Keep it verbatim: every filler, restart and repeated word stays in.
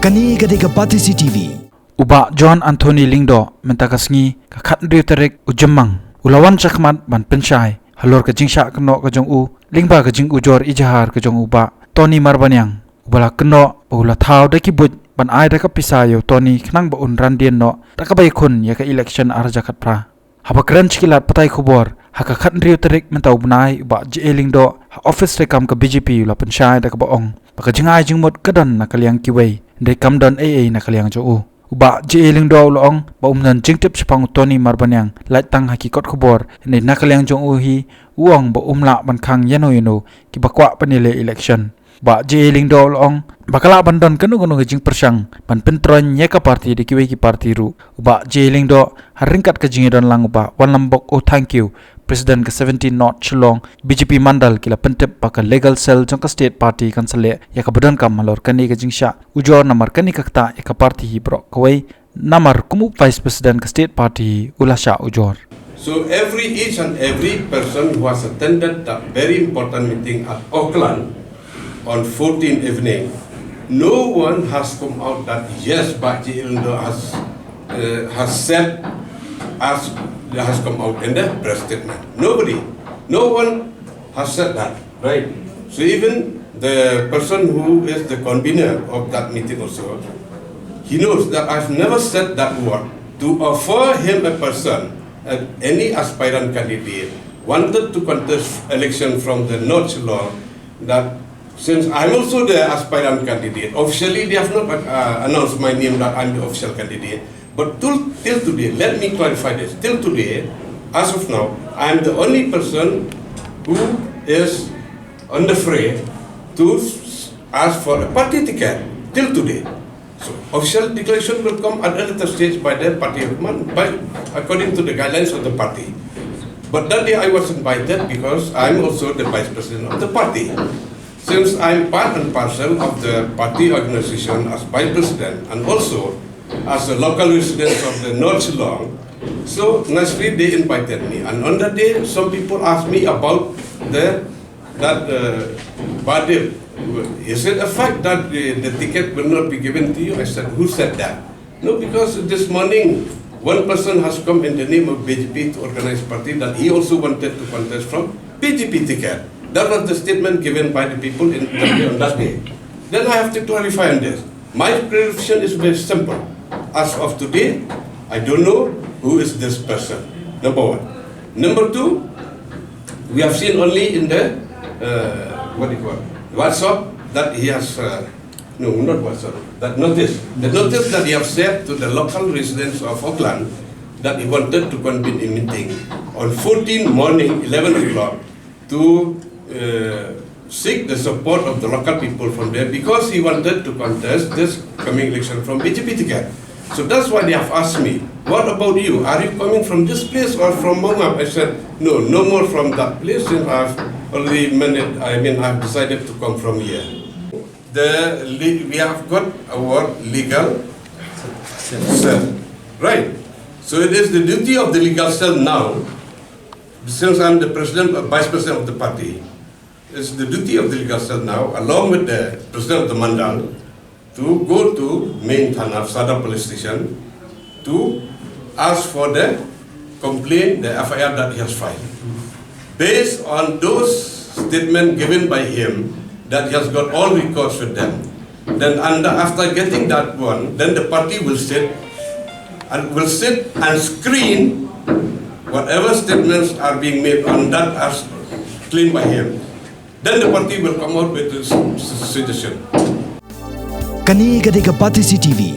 Kane ka dei ka Batesi T V. U Bah John Anthony Lyngdoh mynta ka sngi ka khatnriew tarik u Jymmang u la wan shakhmat ban pynshai halor ka jingshah kynnoh ka jong u lyngba ka jingujor ijahar ka jong u Bah Tony Marbaniang, uba la kynnoh ba u la thaw da ki buit ban ai da ka pisa ïa u Tony khnang ba un ran dien noh da kaba ïakhun ïa ka election ar hajar khatphra. Haba kren sha ki lad pathai khubor ha ka khatnriew tarik mynta u bnai, u Bah J A Lyngdoh ha office treikam ka B J P u la pynshai da kaba ong ba ka jingai jingmut ka don na ka liang kiwei, hynrei kam don ei ei na ka liang jong u. U Bah J A Lyngdoh u la ong ba um don jingtip shaphang u Tony Marbaniang lait tang ha ki kot khubor, hynrei na ka liang jong u hi u ong ba um lah ban khang ïano ïano kiba kwah ban ïaleh election. Bah J A Lyngdoh u la ong ba ka lah ban don kano kano ka jingpyrshang ban pyntroiñ ïa ka party da kiwei ki party ruh. U Bah J A Lyngdoh ha ryngkat ka jingïadon lang u Bah Wanlambok O Thangkhiew, President ka seventeen North Shillong B J P Mandal, ki la pyntip ba ka legal cell jong ka state party kan sa leh ïa kaba donkam halor kane ka jingshah ujor namar kane ka ktah ïa ka party hi baroh kawei, namar kum u Vice President ka state party u la shah ujor. So every, each and every person who has attended that very important meeting at Auckland on fourteen evening, no one has come out that yes, Bah J A Lyngdoh has, uh, has said, as has come out in the press statement. Nobody, no one has said that, right? So even the person who is the convener of that meeting also, he knows that I've never said that word to offer him a person, uh, any aspirant candidate wanted to contest election from the North Shillong, that since I'm also the aspirant candidate, officially they have not, uh, announced my name that I'm the official candidate. But till, till today, let me clarify this. Till today, as of now, I am the only person who is on the fray to s-, ask for a party ticket till today. So official declaration will come at a later stage by the party of man, by, according to the guidelines of the party. But that day I was invited because I'm also the vice president of the party. Since I'm part and parcel of the party organization as vice president and also as a local resident of the North Shillong, so naturally they invited me. And on that day, some people asked me about the, that, uh, Bah Dip. Is it a fact that the, the ticket will not be given to you? I said, "Who said that?" No, because this morning, one person has come in the name of B J P to organize party that he also wanted to contest from B J P ticket. That was the statement given by the people in interview on that day. Then I have to clarify on this. My clarification is very simple. As of today, I don't know who is this person. Number one. Number two, we have seen only in the, uh, what do you call, WhatsApp that he has, uh, no, not WhatsApp, that notice. The notice that he have sent to the local residents of Auckland that he wanted to convene a meeting on fourteen morning, eleven o'clock, to, uh, seek the support of the local people from there because he wanted to contest this coming election from B J P ticket. So that's why they have asked me, "What about you? Are you coming from this place or from Mawngap?" I said, "No, no more from that place, since I've already made it, I mean, I've decided to come from here." The le-, we have got a word, legal cell. Right. So it is the duty of the legal cell now, since I'm the president, uh, vice president of the party, it's the duty of the legal cell now, along with the president of the mandal, to go to main thana, Sadar police station, to ask for the complaint, the F I R that he has filed. Based on those statements given by him, that he has got all records with them, then under, after getting that one, then the party will sit and will sit and screen whatever statements are being made on that as claimed by him. Then the party will come out with its s-, suggestion. Kane ka dei ka Batesi T V.